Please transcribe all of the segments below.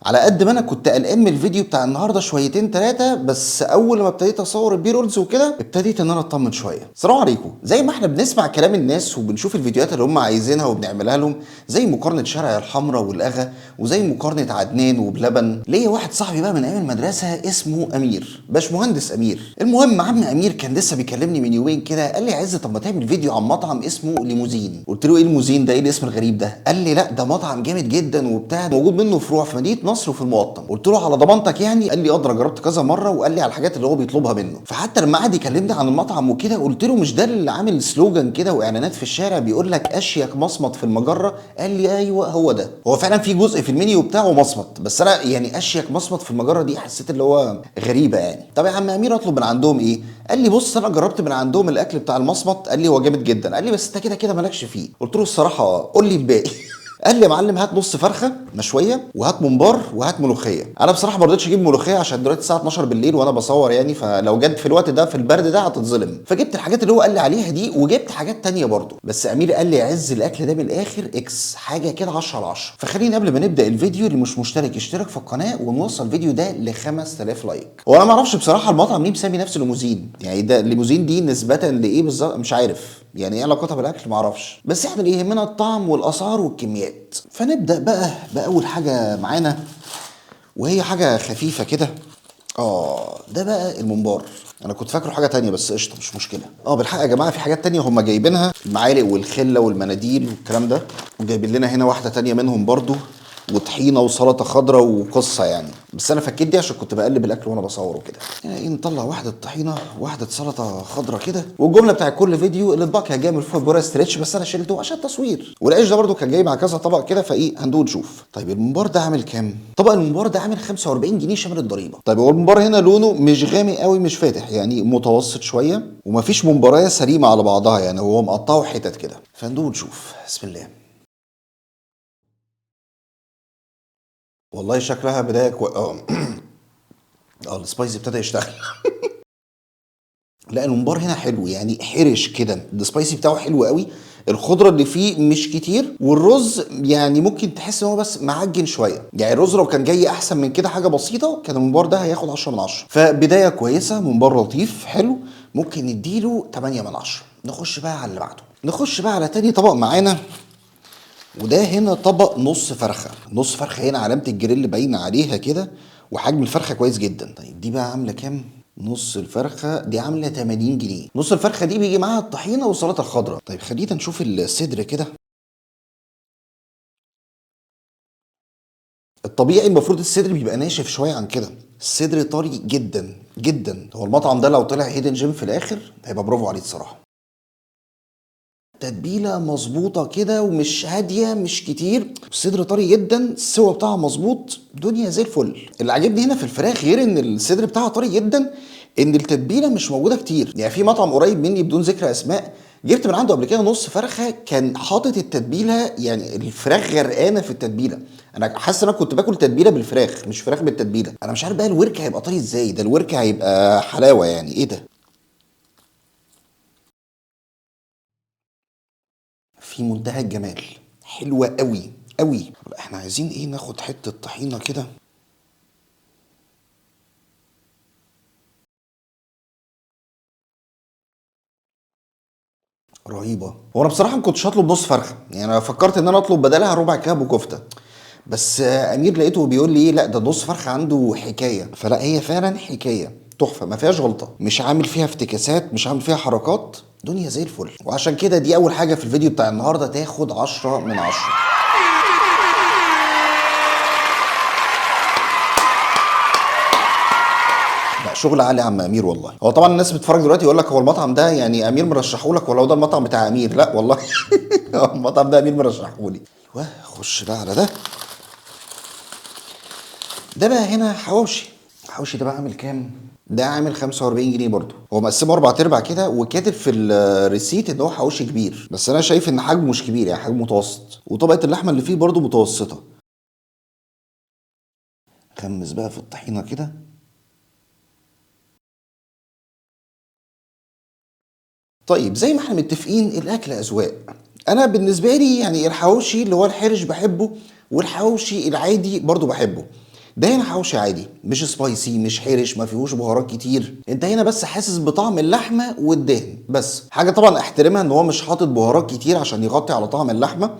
على قد ما انا كنت قلقان من الفيديو بتاع النهارده شويتين ثلاثة، بس اول ما ابتديت اصور ال B-rolls وكده ابتديت ان انا اطمن شوية. السلام عليكم. زي ما احنا بنسمع كلام الناس وبنشوف الفيديوهات اللي هم عايزينها وبنعملها لهم، زي مقارنة شارع الحمراء والاغا، وزي مقارنة عدنان وبلبن. ليا واحد صاحبي بقى من ايام المدرسة اسمه امير، باشمهندس امير. المهم عم امير كان لسه بيكلمني من يومين كده، قال لي يا عز طب ما تعمل فيديو عن مطعم اسمه ليموزين. قلت له ايه ليموزين ده؟ ايه الاسم الغريب ده؟ قال لي لا ده مطعم جامد جدا وبتاع، موجود منه فروع في مدينة نصر وفي المقطم. قلت له على ضمانتك يعني؟ قال لي اه ده جربت كذا مرة، وقال لي على الحاجات اللي هو بيطلبها منه. فحتى لما قعد يكلمني عن المطعم وكده قلت له مش ده اللي عامل slogan كده واعلانات في الشارع بيقول لك اشيك مصمت في المجرة؟ قال لي ايوه هو ده. هو فعلا في جزء في المنيو بتاعه مصمت، بس انا يعني اشيك مصمت في المجرة دي حسيت اللي هو غريبة يعني. طب يا عم امير اطلب من عندهم ايه؟ قال لي بص انا جربت من عندهم الاكل بتاع المصمت، قال لي هو جامد جدا، قال لي بس انت كده كده مالكش فيه. قلت له الصراحة قول لي الباقي. قال لي يا معلم هات نص فرخة مشوية وهات ممبار وهات ملوخية. انا بصراحة ما رضيتش اجيب ملوخية عشان دلوقتي الساعة 12 بالليل وانا بصور يعني، فلو جت في الوقت ده في البرد ده هتتظلم. فجبت الحاجات اللي هو قال لي عليها دي، وجبت حاجات تانية برضو. بس امير قال لي يا عز الاكل ده من الاخر اكس حاجة كده 10 على 10. فخليني قبل ما نبدا الفيديو، اللي مش مشترك يشترك في القناة، ونوصل الفيديو ده ل 5000 like. هو انا ما اعرفش بصراحة المطعم ليه مسمي نفسه ليموزين، يعني ده ليموزين دي نسبه لايه بالظبط مش عارف، يعني ايه علاقتها بالاكل ما اعرفش، بس احنا اللي يهمنا الطعم والاسعار والكميات. فنبدا بقى باول حاجة معانا، وهي حاجة خفيفة كده. ده بقى الممبار. انا كنت فاكره حاجة تانية بس قشطه مش مشكلة. بالحق يا جماعة في حاجات تانية هم جايبينها، المعالق والخله والمناديل والكلام ده، وجايبين لنا هنا واحدة تانية منهم برضو، وطحينه وسلطة خضراء وقصة يعني. بس انا فكيت دي عشان كنت بقلب الاكل وانا بصورة كده. يعني ايه، نطلع واحدة طحينه واحدة سلطة خضراء كده. والجملة بتاع كل فيديو، الاطباق كان جاي من فوق بورا stretch، بس انا شلته عشان التصوير. والعيش ده برضو كان جاي مع كذا طبق كده، فايه هندوق نشوف. طيب الممبار ده عامل كام؟ طبق الممبار ده عامل 45 جنيه شامل الضريبة. طيب هو الممبار هنا لونه مش غامق قوي مش فاتح، يعني متوسط شوية، ومفيش ممبرايه سليمة على بعضها، يعني هو مقطعه حتت كده. فندوق نشوف. بسم الله. والله شكلها بداية ال spicy ابتدى يشتغل. لا الممبار هنا حلو، يعني حرش كده، ال spicy بتاعه حلو قوي، الخضرة اللي فيه مش كتير، والرز يعني ممكن تحس ان هو بس معجن شوية، يعني الرز لو كان جاي احسن من كده حاجة بسيطة كان الممبار ده هياخد 10 من 10. فبداية كويسة، ممبار لطيف حلو، ممكن نديله 8 من 10. نخش بقى على اللي بعده، نخش بقى على تاني طبق معانا، وده هنا طبق نص فرخة. نص فرخة هنا علامة الجريل باينة عليها كده، وحجم الفرخه كويس جدا. طيب دي بقى عامله كام؟ نص الفرخه دي عامله 80 جنيه. نص الفرخه دي بيجي معاها الطحينه والسلطة الخضراء. طيب خلينا نشوف الصدر كده. الطبيعي المفروض الصدر بيبقى ناشف شوية عن كده، الصدر طري جدا جدا. هو المطعم ده لو طلع hidden gem في الاخر هيبقى برافو عليه الصراحة. تتبيله مظبوطة كده ومش هادية مش كتير، الصدر طري جدا، السوا بتاعها مظبوط، دنيا زي الفل. اللي عاجبني هنا في الفراخ غير ان الصدر بتاعها طري جدا، ان التتبيله مش موجودة كتير. يعني في مطعم قريب مني بدون ذكر اسماء جبت من عنده قبل كده نص فرخة، كان حاطط التتبيله، يعني الفراخ غرقانة في التتبيله. انا حاسس ان انا كنت باكل تتبيله بالفراخ مش فراخ بالتتبيله. انا مش عارف بقى الورك هيبقى طري ازاي، ده الورك هيبقى حلاوة يعني. ايه ده؟ في منتهى الجمال، حلوة قوي قوي. احنا عايزين ايه؟ ناخد حتة طحينه كده. رهيبة. هو انا بصراحة ما كنتش هطلب نص فرخة، يعني انا فكرت ان انا اطلب بدلها ربع كاب وكفته، بس امير لقيته بيقول لي ايه، لا ده نص فرخة عنده حكاية. فلا هي فعلا حكاية تحفة، ما فيهاش غلطه، مش عامل فيها افتكاسات، مش عامل فيها حركات، دنيا زي الفل. وعشان كده دي اول حاجة في الفيديو بتاع النهارده تاخد 10 من 10. لا شغل عالي يا عم امير والله. هو طبعا الناس بتتفرج دلوقتي يقول لك هو المطعم ده يعني امير مرشحة لك ولا هو ده المطعم بتاع امير؟ لا والله المطعم ده امير مرشحة لي. ايوه خش بقى على ده. ده بقى هنا حواوشي. الحواوشي ده بقى عامل كام؟ ده عامل 45 جنيه برضه. هو مقسمة 4/4 كده، وكاتب في ال receipt ان هو حواوشي كبير، بس انا شايف ان حجمه مش كبير، يعني حجمه متوسط، وطبقه اللحمة اللي فيه برضه متوسطه. غمس بقى في الطحينه كده. طيب زي ما احنا متفقين الاكل اذواق. انا بالنسبة لي يعني الحواوشي اللي هو الحرش بحبه، والحواوشي العادي برضه بحبه. ده هنا حواوشي عادي، مش spicy، مش حرش، ما فيهوش بهارات كتير. انت هنا بس حاسس بطعم اللحمة والدهن بس. حاجة طبعا احترمها ان هو مش حاطط بهارات كتير عشان يغطي على طعم اللحمة،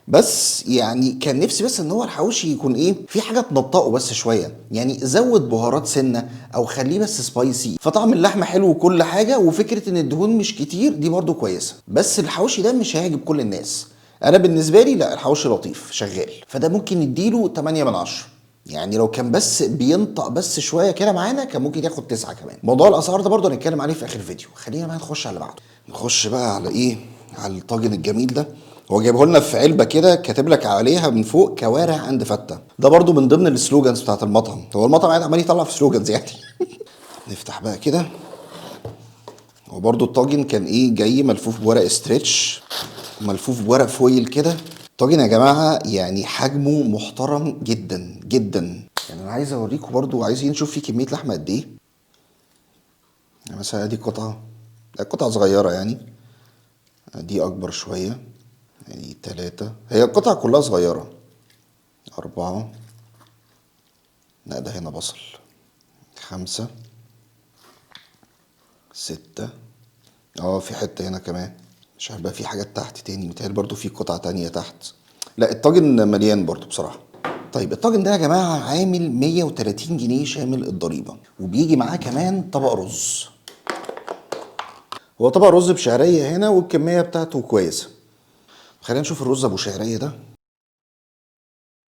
بس يعني كان نفسي بس ان هو الحواوشي يكون ايه، في حاجة تنطقه بس شوية، يعني زود بهارات سنة او خليه بس spicy. فطعم اللحمة حلو وكل حاجة، وفكره ان الدهون مش كتير دي برضو كويسة، بس الحواوشي ده مش هيعجب كل الناس. انا بالنسبة لي لا، الحواوشي لطيف شغال، فده ممكن نديله 8 من 10. يعني لو كان بس بينطق بس شوية كده معانا كان ممكن ياخد 9 كمان. موضوع الاسعار ده برضو هنتكلم عليه في اخر فيديو. خلينا بقى نخش على اللي بعده. نخش بقى على ايه؟ على الطاجن الجميل ده. هو جايبه لنا في علبة كده، كاتب لك عليها من فوق كوارع and فته. ده برضو من ضمن ال slogans بتاعت المطعم. هو المطعم قاعد عمال يطلع في slogans يعني. نفتح بقى كده. هو برضو الطاجن كان ايه، جاي ملفوف بورق stretch، ملفوف بورق foil كده. الطاجن يا جماعة يعني حجمه محترم جدا جدا. يعني انا عايز اوريكم برضو، عايزين نشوف فيه كمية لحمه قد ايه. يعني مثلا ادي قطعه، قطعه صغيرة يعني، دي اكبر شوية، يعني 3، هي القطع كلها صغيرة. 4، لا ده هنا بصل. 5، 6، في حتة هنا كمان، مش عارف بقى في حاجات تحت تاني، متهيألي برضو في قطعة تانية تحت. لا الطاجن مليان برضو بصراحة. طيب الطاجن ده يا جماعة عامل 130 جنيه شامل الضريبة، وبيجي معاه كمان طبق رز. هو طبق رز بشعرية هنا، والكمية بتاعته كويسة. خلينا نشوف الرز ابو شعرية ده.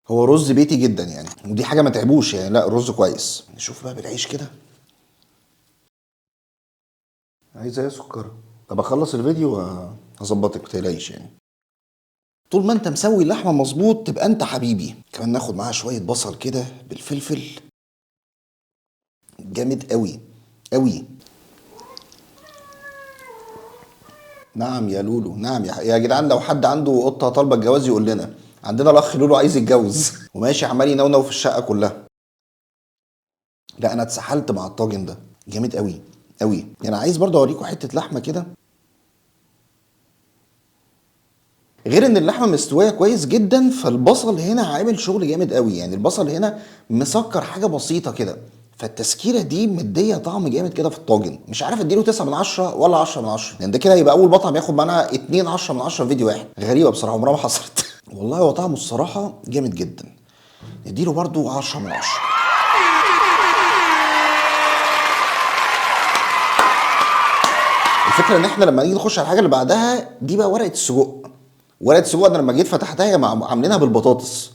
هو رز بيتي جدا يعني، ودي حاجة ما تعبوش يعني، لا الرز كويس. نشوف بقى بالعيش كده. عايز ايه سكر؟ طب اخلص الفيديو وهظبطك ما تقلقيش يعني. طول ما انت مسوي اللحمة مظبوط تبقى انت حبيبي. كمان ناخد معاها شوية بصل كده بالفلفل، جامد قوي قوي. نعم يا لولو، نعم يا جدعان. لو حد عنده قطة طالبه الجواز يقول لنا، عندنا الاخ لولو عايز يتجوز وماشي عمال ينونو في الشقة كلها. لا انا اتسحلت مع الطاجن ده، جامد قوي قوي. يعني عايز برضه اوريكم حتة لحمه كده، غير ان اللحمة مستوية كويس جدا، فالبصل هنا عامل شغل جامد قوي. يعني البصل هنا مسكر حاجة بسيطة كده، فالتسكيره دي مديه طعم جامد كده في الطاجن. مش عارف اديله 9 من 10 ولا 10 من 10، لان ده كده هيبقى اول مطعم ياخد معانا 2 10 من 10 في فيديو واحد. غريبة بصراحة، عمرها ما حصلت. والله هو طعمه الصراحة جامد جدا، نديله برضو 10 من 10. الفكرة ان احنا لما نيجي نخش على الحاجة اللي بعدها دي بقى ورقة السجق. ورقة السجق انا لما جيت فتحتها هي عاملينها بالبطاطس،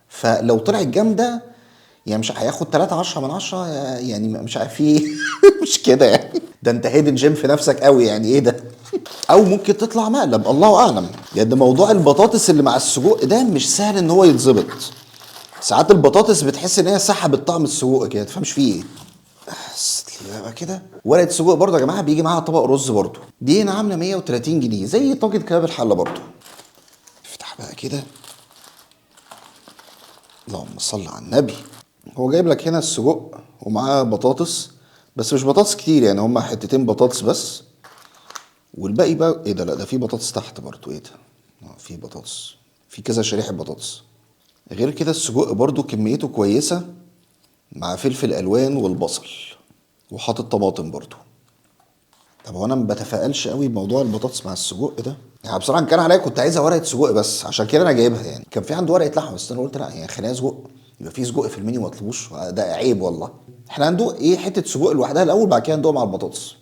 فلو طلعت جامدة يعني مش هياخد 3 10 من 10 يعني، مش عارف في ايه. مش كده يعني، ده انت هيدن جيم في نفسك قوي يعني، ايه ده؟ او ممكن تطلع مقلب، الله اعلم. لان موضوع البطاطس اللي مع السجق ده مش سهل ان هو يتظبط. ساعات البطاطس بتحس ان هي سحبت طعم السجق كده، ما تفهمش فيه ايه. بقى كده ورقة السجق برضه يا جماعة بيجي معاها طبق رز برضه، دي هنا عامله 130 جنيه زي طاجن كباب الحلة برضه. افتح بقى كده، اللهم صل على النبي. هو جايب لك هنا السجق ومعاه بطاطس، بس مش بطاطس كتير يعني، هما حتتين بطاطس بس، والباقي بقى ايه ده؟ لا ده في بطاطس تحت برضه، ايه ده؟ في بطاطس، في كذا شريحة بطاطس. غير كده السجق برضه كميته كويسة مع فلفل الوان والبصل، وحاطط طماطم برضه. طب هو انا ما بتفائلش قوي بموضوع البطاطس مع السجق ده يعني بصراحة. كان عليا كنت عايزها ورقة سجق بس، عشان كده انا جايبها يعني. كان في عنده ورقة لحمه بس انا قلت لا يعني خليها سجق، يبقى في سجق في المنيو ما اطلبوش، ده عيب والله. احنا هندوق ايه، حتة سجق لوحدها الاول، بعد كده ندوق مع البطاطس.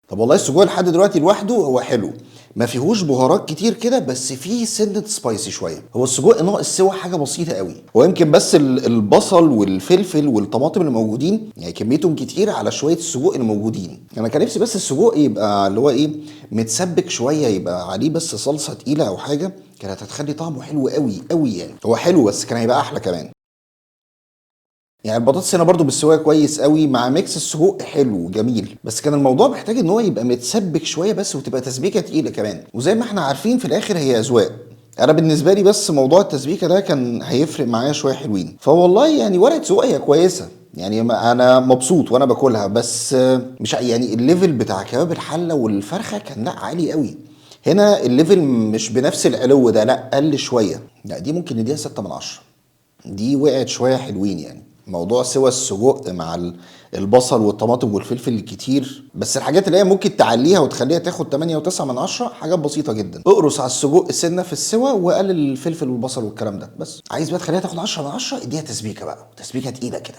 طب والله السجق لحد دلوقتي لوحده هو حلو، ما فيهوش بهارات كتير كده، بس فيه سنة سبايسي شوية. هو السجق ناقص سوا حاجة بسيطة قوي، هو يمكن بس البصل والفلفل والطماطم اللي موجودين يعني كميتهم كتير على شوية السجق اللي موجودين. انا كان نفسي بس السجق يبقى اللي هو ايه، متسبك شوية، يبقى عليه بس صلصه تقيلة او حاجة، كانت هتخلي طعمه حلو قوي قوي يعني. هو حلو بس كان هيبقى احلى كمان يعني. البطاطس هنا برضو بالسوايه كويس قوي مع mix السجق، حلو جميل، بس كان الموضوع محتاج ان هو يبقى متسبك شوية بس، وتبقى تسبيكه تقيلة كمان. وزي ما احنا عارفين في الاخر هي اذواق. انا بالنسبة لي بس موضوع التسبيكه ده كان هيفرق معايا شوية حلوين. فوالله يعني ورقة سجق هي كويسة يعني، انا مبسوط وانا باكلها، بس مش يعني ال level بتاع كباب الحلة والفرخه كان لا عالي قوي. هنا ال level مش بنفس العلو ده، لا قل شوية. لا دي ممكن نديها 6 من 10. دي وقعت شوية حلوين يعني. موضوع سوى السجق مع البصل والطماطم والفلفل الكتير، بس الحاجات اللي هي ممكن تعليها وتخليها تاخد 8 و9 من 10 حاجات بسيطة جدا. اقرص على السجق سنة في السوى وقلل الفلفل والبصل والكلام ده. بس عايز بقى تخليها تاخد 10 من 10، اديها تسبيكه بقى، تسبيكه تقيلة كده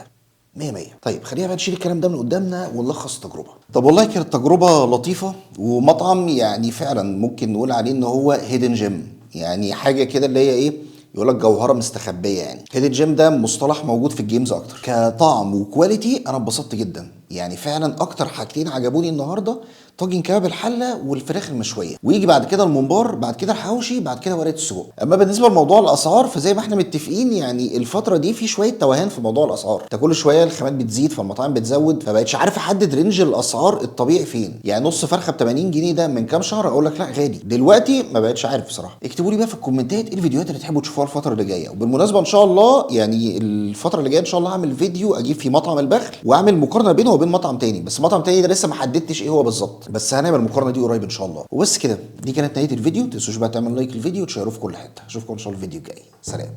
100 100. طيب خلينا بقى نشيل الكلام ده من قدامنا ونلخص التجربة. طب والله كانت تجربه لطيفة، ومطعم يعني فعلا ممكن نقول عليه ان هو hidden gem، يعني حاجة كده اللي هي ايه، يقول لك جوهره مستخبيه. يعني hidden gem ده مصطلح موجود في ال games اكتر. كطعم و quality انا اتبسطت جدا، يعني فعلا اكتر حاجتين عجبوني النهارده طاجن كباب الحلة والفراخ المشويه، ويجي بعد كده الممبار، بعد كده الحواوشي، بعد كده ورقة السجق. اما بالنسبة لموضوع الاسعار فزي ما احنا متفقين يعني الفترة دي في شوية توهان في موضوع الاسعار، انت كل شوية الخامات بتزيد فالمطاعم بتزود، فبقتش عارف احدد range الاسعار الطبيعي فين. يعني نص فرخة ب 80 جنيه ده من كام شهر اقول لك لا غالي، دلوقتي ما بقتش عارف بصراحة. اكتبوا لي بقى في الكومنتات ايه الفيديوهات اللي تحبوا تشوفوها الفترة اللي جاية. وبالمناسبة ان شاء الله يعني الفترة اللي جاية ان شاء الله هعمل فيديو اجيب فيه مطعم البخل واعمل مقارنة بينه وبين مطعم تاني، بس مطعم تاني ده لسه ما حددتش ايه هو بالظبط، بس هنعمل المقارنة دي قريب ان شاء الله. وبس كده، دي كانت نهاية الفيديو. ما تنسوش بقى تعمل like للفيديو وتشيروه في كل حتة. اشوفكم ان شاء الله الفيديو الجاي. سلام.